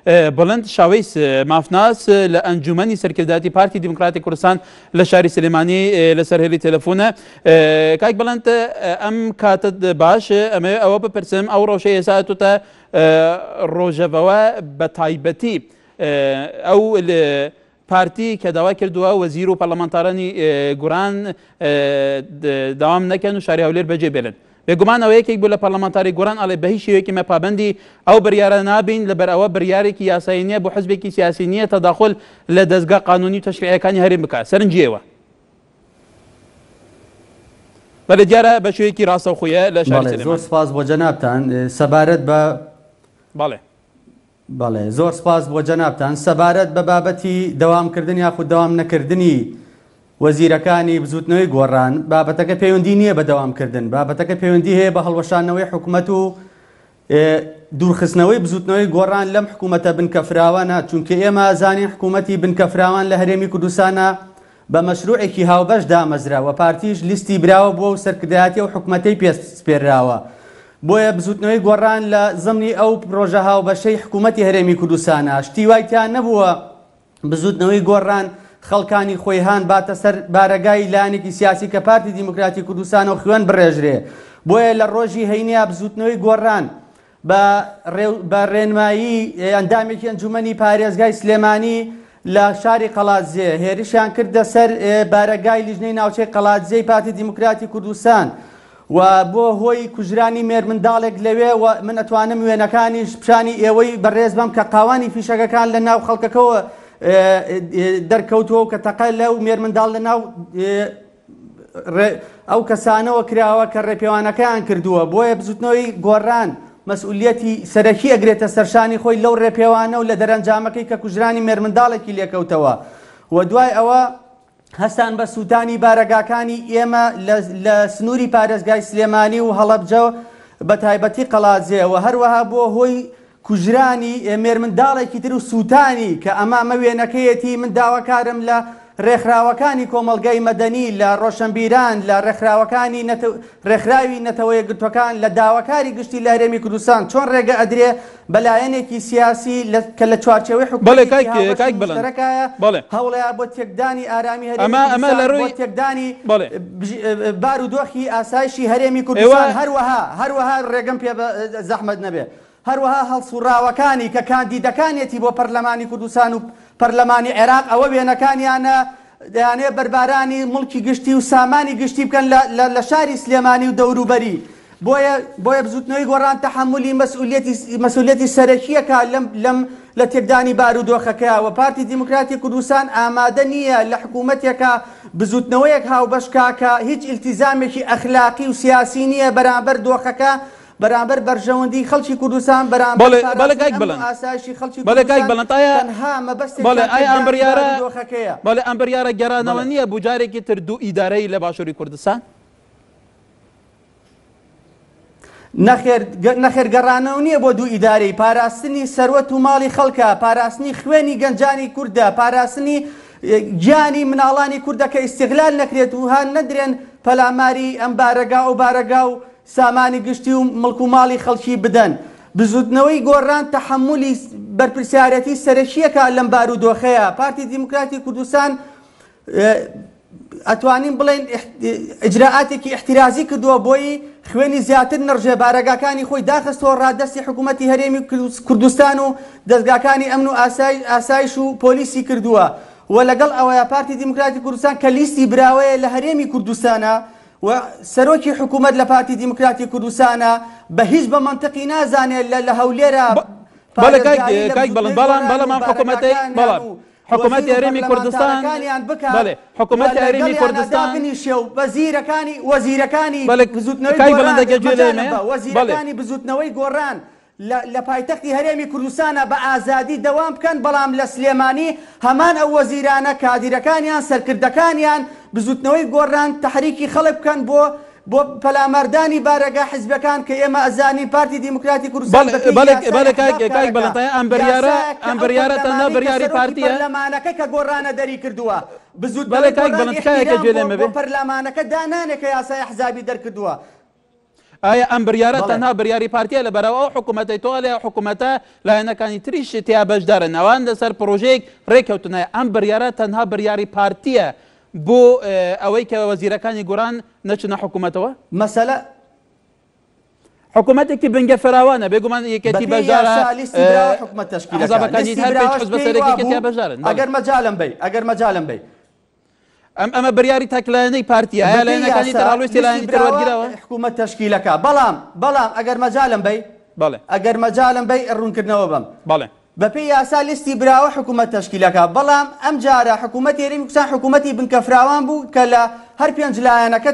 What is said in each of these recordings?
بڵند شاوەیس مافناس لە ئەنجومەنی سەرکردایەتی پارتی دیموکراتی کوردستان لە شاری سلێمانی لەسەر هێلی تەلەفۆنە. کاک بڵند ئەم کاتت باش، ئەمەوێ ئەوە بپرسم ئەو ڕەوشەی ئێستا هاتووتە ڕۆژەڤەوە بە تایبەتی ئەو پارتی کە داوای کردووە وەزیر و پەرلەمانتارانی گوران داوام نەکەن و شاری هەولێر بەجێ بێلن. بێگومان ئەوە یەکێک بوو لە پەرلەمانتاری گۆران ئەڵێ بە هیچ شێوەیەکی مە پابەندی ئەو بریارە نابین لەبەر ئەوە بریارێکی یاسایی نییە بۆ حزبێکی سیاسی نییە تەداخل لە دەزگا قانونی و تەشریعیەکانی هەرێم بکات. سەرنجی ئێوە؟ بەلێ دیارە بە شێوەیەکی ڕاستەوخۆیە لە شاری بەڵێ زۆر سلێمانی. سپاس بۆ جەنابتان سەبارەت بە بەڵێ. بەڵێ زۆر سپاس بۆ جەنابتان. سەبارەت بە بابەتی دەوامکردن یاخود دەوام نەکردنی وەزیرەکانی بزوتنەوەی گۆڕان، بابەتەکە پەیوەندی نییە بە دەوامکردن، بابەتەکە پەیوەندی هەیە بە هەڵوەشاندنەوەی حکومەت و دوورخستنەوەی بزوتنەوەی گۆڕان لەم حکومەتە بنکەفراوانە، چونکە ئێمە ئەزانین حکومەتی بنکەفراوان لە هەرێمی کوردستانە بە مەشروعێکی هاوبەش دامەزرا و پارتیش لیستی براوە بووە و سەرکردایەتی ئەو حکومەتەی پێ سپێرراوە. بۆیە بزوتنەوەی گۆڕان لە زمنی ئەو پرۆژە هاوبەشەی حکومەتی هەرێمی کوردستانە شتی وای تیا نەبووە بزوتنەوەی گۆڕان خەڵکانی خۆی هان باتە سەر بارەگای لایەنێکی سیاسی کە پارتی دیموکراتی کوردستانە و خوێن بڕێژرێ. بۆیە لە ڕۆژی هەینیا بزوتنەوەی گۆڕان بە ڕێنمایی ئەندامێکی ئەنجومەنی پارێزگای سلێمانی لە شاری قەڵادزێ هێرشیان کردە سەر بارەگای لیژنەی ناوچەی قەڵادزێی پارتی دیموکراتی کوردستان و بۆ هۆی کوژرانی مێرمنداڵێک لەوێ و من ئەتوانم وێنەکانیش پیشانی ئێوەی بەڕێز بەم کە قاوانی فیشەکەکان لە ناو خەڵکەکەوە دەرکەوتووە و کە تەقە لەو مێرمنداڵ لە ناو ئەو کەسانەوە کراوە کە ڕێپێوانەکەیان کردووە، بۆیە بزوتنەوەی گۆڕان مەسئولیەتی سەرەکی ئەگرێتە سەرشانی خۆی لەو ڕێپێوانە و لە دەرەنجامەکەی کە کوژرانی مێرمنداڵێکی لێکەوتەوە و دوای ئەوە هەستان بە سووتانی بارەگاکانی ئێمە لە سنووری پارێزگای سلێمانی و هەڵەبجە بە تایبەتی قەڵادزێ و هەروەها بۆ هۆی کوژرانی مێرمنداڵێکی تر و سووتانی کە ئەمە ئەمە وێنەکەیەتی من داواکارم لە ڕێکخراوەکانی کۆمەڵگای مەدەنی لە ڕۆشنبیران لە ڕێکخراوەکانی ڕێکخراوی نەتەوە یەکگرتووەکان لە داواکاری گشتی لە هەرێمی کوردستان چۆن ڕێگە ئەدرێ بە لایەنێکی سیاسی کە لە چوارچێوەی بەڵێ حکومەتێکی کاک هاوبەشی کاک بڵند مشتەرەکایە بەڵێ هەوڵەیە بۆ تێکدانی ئارامی هەرێمی ئەمە ئەمە کوردستان لە بۆ ڕووی تێکدانی بەڵێ بارودۆخی ئاسایشی هەرێمی ئێوە کوردستان هەروەها هەروەها ڕێگەم پێ بە زەحمەت نەبێ هەروەها هەڵسوڕاوەکانی کە کاندیدەکانیەتی بۆ پەرلەمانی کوردستان و پەرلەمانی عێراق ئەوە وێنەکانیانە دەیانەوێت بەربارانی موڵکی گشتی و سامانی گشتی بکەن لە شاری سلێمانی و دەوروبەری بۆیە بۆیە بزوتنەوەی گۆڕان تەحەمولی مەسئولیەتی مەسئولیەتی سەرەکیەکە لەم لەم لە تێکدانی بارودۆخەکە و پارتی دیموکراتی کوردستان ئامادە نییە لە حکوومەتێکا بزوتنەوەیەک هاوبەش کا کە هیچ ئیلتیزامێکی ئەخلاقی و سیاسی نییە بەرامبەر دۆخەکە بەرامبەر بەرژەوەندی خەڵکی کوردستان، بەرامبەر بەڵێ بەڵێ پاراستنی کاک ئەمن و بڵند ئاسایشی خەڵکی بەڵێ کاک کوردستان بڵند ئایا تەنها مەبەستێکیان بەڵێ ئایا ئەم تێکدانی بڕیارە بارودۆخەکەیە. بەڵێ ئەم بڕیارە گەرانەوە بەڵێ. نییە بو جارێکی تر دوو ئیدارەیی لە باشووری کوردستان؟ نەخێر نەخێر گەڕانەوە نییە بۆ دوو ئیدارەی، پاراستنی سەروەت و ماڵی خەڵکە، پاراستنی خوێنی گەنجانی کوردە، پاراستنی گیانی مناڵانی کوردە کە ئیستیغلال نەکرێت و هان نەدرێن پەلاماری ئەم بارەگا ئەو بارەگا و سامانی گشتی و مڵک و ماڵی خەڵکی بدەن. بزوتنەوەی گۆڕان تەحەمولی بەرپرسیارێتی سەرەکیەکە لەم بارودۆخەیا. پارتی دیموکراتی کوردستان ئەتوانین بڵێین ئیجرائاتێکی ئیحترازی کردووە بۆی خوێنی زیاتر نەڕژێ، بارەگاکانی خۆی داخستووە ڕادەستی حکوومەتی هەرێمی کوردستان و دەزگاکانی ئەمن و ئاسایش و پۆلیسی کردووە و لەگەڵ ئەوەیا پارتی دیموکراتی کوردستان کە لیستی براوەیە لە هەرێمی کوردستانە و سەرۆکی حکوومەت لە پارتی دیموکراتی کوردستانە بە هیچ بە مەنتقی نازانێت لە هەولێرە بەڵێ کاک پارێزگاری لە کاک بڵند بزووتنەوەی بەڵام گۆڕان بەڵام و ئەم حکوومەتەی بارەگاکانیان بەڵام و حکوومەتی وەزیر و هەرێمی کوردستان پەرلەمانتارەکانیان بکات بەڵێ و حکوومەتی هەرێمی لەگەڵیانە کوردستان دابنیشێ و وەزیرەکانی وەزیرەکانی بەڵێ بزووتنەوەی کاک بڵند گۆڕان دەگە گوێ مەجالم لێمەیە بە بەڵێ وەزیرەکانی بزووتنەوەی گۆڕان لە لە پایتەختی هەرێمی کوردستانە بە ئازادی دەوام بکەن، بەڵام لە سلێمانی هەمان ئەو وەزیرانە کادیرەکانیان سەرکردەکانیان بزوتنەوەی گۆڕان تەحریکی خەڵک بکەن بۆ بۆ پەلاماردانی بارەگا حزبەکان کە ئێمە ئەزانین پارتی دیموکراتی کوردستان بەڵێ بە پێی بەڵێ یاسای بەڵێ کاک ئەحزاب کاک کارەکا بەڵێ تای ئەم بڕیارە یاسایەک کە ئەم ئەو بڕیارە تەنها پەرلەمانەی کە بڕیاری سەرۆکی پارتیە پەرلەمانەکە کە گۆڕانە دەری کردووە بەڵێ بزوتنەوەی کاک گۆڕان بەڵێ تکایە کە ئیحتیرام گوێ بۆ لێمە بۆ بێ پەرلەمانەکە دانانێ کە یاسای ئەحزابی دەرکردووە. ئایا ئەم بریارە بەڵێ. تەنها بریاری پارتیە لەبەرئەوە ئەو حکومەتەی تۆ ئەلێ ئەو حکومەتە لایەنەکانی تریش تیا بەشدارن ئەوان لەسەر پرۆژەیەک رێککەوتن ئایا ئەم بریارە تەنها بریاری پارتیە بۆ ئەوەی کە وەزیرەکانی گۆران نەچنە حکومەتەوە؟ مەسەلە. حکومەتێکی بنگە فراوانە بێگومان یەکێتی بەپێی بەشدارە یاسا لیستی براوە حکومەت تەشکیل ئەکا حزبەکانی لیستی هەر پێنج براوەش حزبە پێی سەرەکیەکە تیا وابوو بەشدارن بەڵێ. ئەگەر مەجالم بەی ئەگەر مەجالم بەی. ئەم ئەمە بریاری تاکلایەنەی پارتیە ئایا بەپێی لایەنەکانی تر یاسا هەڵوێستی لیستی لایەنی تر براوە وەرگیراوە؟ حکومەت تەشکیل ئەکا بەڵام بەڵام ئەگەر مەجالم بەی بەڵێ. ئەگەر مەجالم بەی ڕوونکردنەوە بەم. بەڵێ. بەپێی یاسا لیستی براوە حکومەت تەشکیل ئەکا بەڵام ئەمجارە حکومەتی هەرێمی کوردستان حکومەتی بنکە فراوان بوو کە لە هەر پێنج لایەنەکە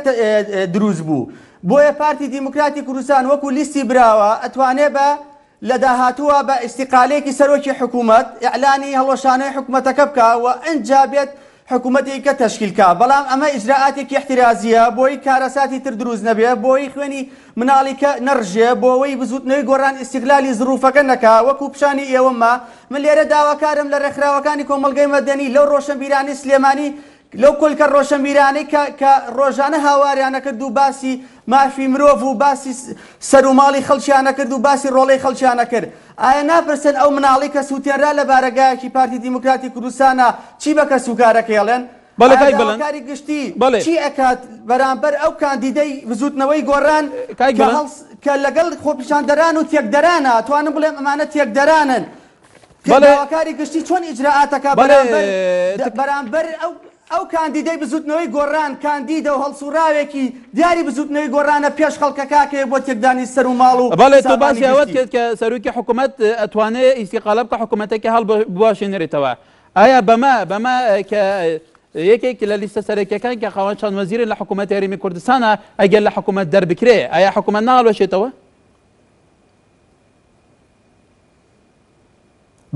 دروست بوو بۆیە پارتی دیموکراتی کوردستان وەکو لیستی براوە ئەتوانێ بە لە داهاتووە بە ئیستیقالەیەکی سەرۆکی حکومەت ئیعلانی هەڵوەشانەوەی حکومەتەکە بکا و ئنجا بێت حکومەتێکی کە تەشکیل کا بەڵام ئەمە ئیجرائاتێکی ئیحترازیە بۆی کارەساتی تر دروست نەبێ بۆی خوێنی مناڵی کە نەڕژێ بۆوەی بزوتنەوەی گۆڕان ئیستیغلالی زڕوفەکە نەکا وەکو پیشانی ئێوە ما من لێرە داواکارم لە ڕێکخراوەکانی کۆمەڵگەی مەدەنی لەو ڕۆشنبیرانەی سلێمانی لەو کۆلکە ڕۆشنبیرانەی کە کە ڕۆژانە هاواریان ئەکرد و باسی مافی مرۆڤ و باسی سەر و ماڵی خەڵکیان ئەکرد و باسی ڕۆڵەی خەڵکیان ئەکرد ئایا ناپرسن ئەو مناڵەی کە سوتێنرا لە بارەگایەکی پارتی دیموکراتی کوردستانا چی بە کەسوکارەکەی ئەڵێن؟ بەڵێ ئایا کاک بڵند داواکاری گشتی بەڵێ. چی ئەکات بەرامبەر ئەو کاندیدەی بزوتنەوەی گۆڕان کاک کە بڵند. هەڵس کە لەگەڵ خۆپیشاندەران و تێکدەرانە ئەتوانم بڵێم ئەمانە تێکدەرانن بەڵێ. داواکاری گشتی چۆن ئیجرائاتەکا بەڵێ بەرامبەر تک. بەرامبەر ئەو ئەو کاندیدەی بزوتنەوەی گۆڕان کاندیدە و هەڵسوڕاوێکی دیاری بزوتنەوەی گۆڕانە پێش خەڵکەکاکەیە بۆ تێکدانی سەر و ماڵ و بەڵێ تۆ سامانی باسی ئەوەت گشتی. کرد کە سەرۆکی حکومەت ئەتوانێ ئیستیقالە بکا حکومەتەکە هەڵبوەشێنرێتەوە ئایا بەمە بەمە کە یەکێک لە لیستە سەرەکیەکان کە خاوەن چەند وەزیرن لە حکومەتی هەرێمی کوردستانە ئەگەر لە حکومەت دەربکرێ ئایا حکومەت ناهەڵوەشێتەوە؟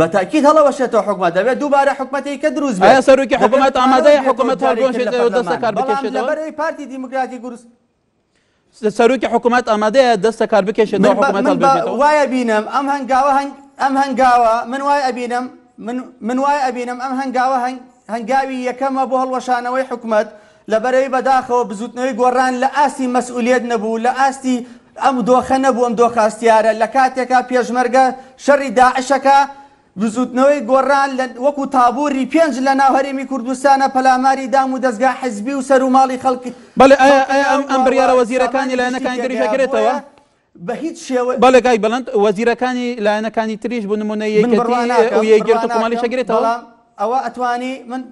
بە تەئکید هەڵەوەشێتەوە حکومەت دەبێت دووبارە حکومەتێکی کە دروست بێت ئایا سەرۆکی دەبێت حکومەت متمانە ئامادەیە وەرگرێتەوە حکومەت جارێکی تر لە هەڵبوەشێتەوە دەست پەرلەمان لەکار بەڵام بکێشێتەوە؟ لەبەرئەوەی پارتی دیموکراتی کوردستان سەرۆکی حکومەت ئامادەیە دەست لەکار بکێشێتەوە من بە حکومەت من بە هەڵبوەشێتەوە؟ وای ئەبینم ئەم هەنگاوە هەنگ ئەم هەنگاوە من وای ئەبینم من من وای ئەبینم ئەم هەنگاوە هەنگ هەنگاوی یەکەمە بۆ هەڵوەشانەوەی حکومەت لەبەرئەوەی بەداخەوە بزوتنەوەی گۆڕان لە ئاستی مەسئولیەت نەبوو، لە ئاستی ئەم دۆخە نەبوو، ئەم دۆخە هەستیارە، لە کاتێکا پێشمەرگە شەڕی داعشەکا، بزوتنەوەی گۆڕان لە وەکو تابوری پێنج لە ناو هەرێمی کوردستانا پەلاماری دام و دەزگا حزبی و سەر و ماڵی خەڵک بەڵێ ئایا خەڵکە ئایا دا ئەم و ئەم و بڕیارە وەزیرەکانی سامانی گشتی لایەنەکانی تریش تێگەیا، ئەگرێتەوە؟ بۆیە بە هیچ شێوە. بەڵێ کاک بڵند وەزیرەکانی لایەنەکانی تریش بۆ نمونە من یەکێتی بڕوا و ناکەم، بڕوا یەکگرتوو کۆمەڵیش ناکەم، ئەگرێتەوە؟ بەڵام ئەوە ئەتوانی من.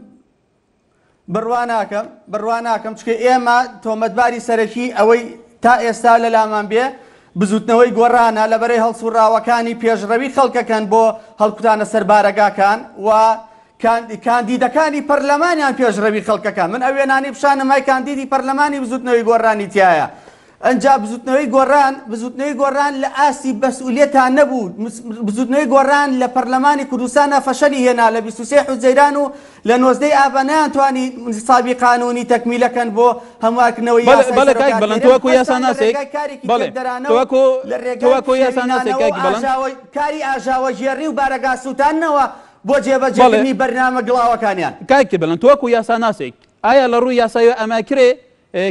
بڕوا ناکەم، بڕوا ناکەم، چونکە ئێمە تۆمەتباری سەرەکی ئەوەی تا ئێستا لەلامان بێ بزوتنەوەی گۆڕانە لە بەرەی هەڵسوڕاوەکانی پێشڕەوی خەڵکەکەن بۆ هەڵکوتانە سەر بارەگاکان و کاندیدەکانی پەرلەمانیان پێشڕەوی خەڵکەکان من ئەو وێنانەی پیشانم های کاندیدی پەرلەمانی بزوتنەوەی گۆڕانی تیایە ئەنجا بزوتنەوەی گۆڕان بزوتنەوەی گۆڕان لە ئاستی مەسئولیەتا نەبوو بزوتنەوەی گۆڕان لە پەرلەمانی کوردستانا فەشەلی هێنا لە 23 حوزەیران و لە 19 ئابا نەیانتوانی نسابی قانونی تەکمیلە کەن بۆ هەموارکردنەوەی بەڵێ یاسای بەڵێ کاک سەرۆکایەتی بەڵێن هەرێم تۆ وەکو هەستان لە یاساناسێک ڕێگای کارێکی بەڵێ تێکدەرانە تۆ و وەکو لە تۆ ڕێگای وەکو یاساناسێک پشێوینانەوە کاک و بەڵێن ئاژاوە کاری ئاژاوەگێڕی و بارەگا سوتاندنەوە بۆ بەڵێ جێبەجێکردنی بەرنامە گڵاوەکانیان. کاک بەڵێن تۆ وەکو یاساناسێک ئایا لە ڕووی یاساییەوە ئەمە کرێ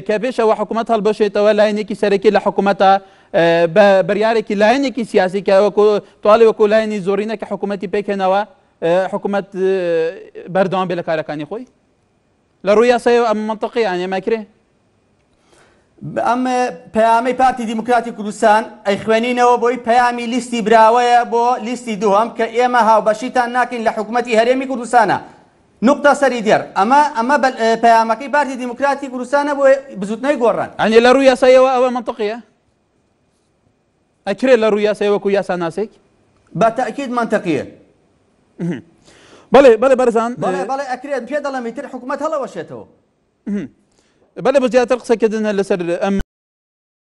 کە پێشەوە حکوومەت هەڵبەشێتەوە لایەنێکی سەرەکی لە حکوومەتە بە بڕیارێکی لایەنێکی سیاسی کە وەکو تواڵی وەکو لایەنی زۆرینە کە حکوومەتی پێکهێناوە حکوومەت بەردەوام بێ لە کارەکانی خۆی لە ڕووی یاسایەوە ئەمە مەنتقی یان ئێمە کرێ؟ ئەم پەیامەی پارتی دیموکراتی کوردستان ئەیخوێنینەوە بۆی پەیامی لیستی براوەیە بۆ لیستی دووەم کە ئێمە هاوبەشیتان ناکەین لە حکوومەتی هەرێمی کوردستانە نوقتە سەری دێڕ. ئەمە ئەمە بە پەیامەکەی پارتی دیموکراتی کوردستانە بۆ بزوتنەوەی گۆڕان. یانی لە ڕووی یاساییەوە ئەوە مەنتقیە؟ ئەکرێ لە ڕووی یاسایی وەکو یاساناسێک؟ بە تەئکید مەنتقیە. بەڵێ بەڵێ بەرزان. بەڵێ بەڵێ ئەکرێت پێ دەڵێم ئیتر حکومەت هەڵەوەشێتەوە. بەڵێ بۆ زیاتر قسەکردن لەسەر ئەم.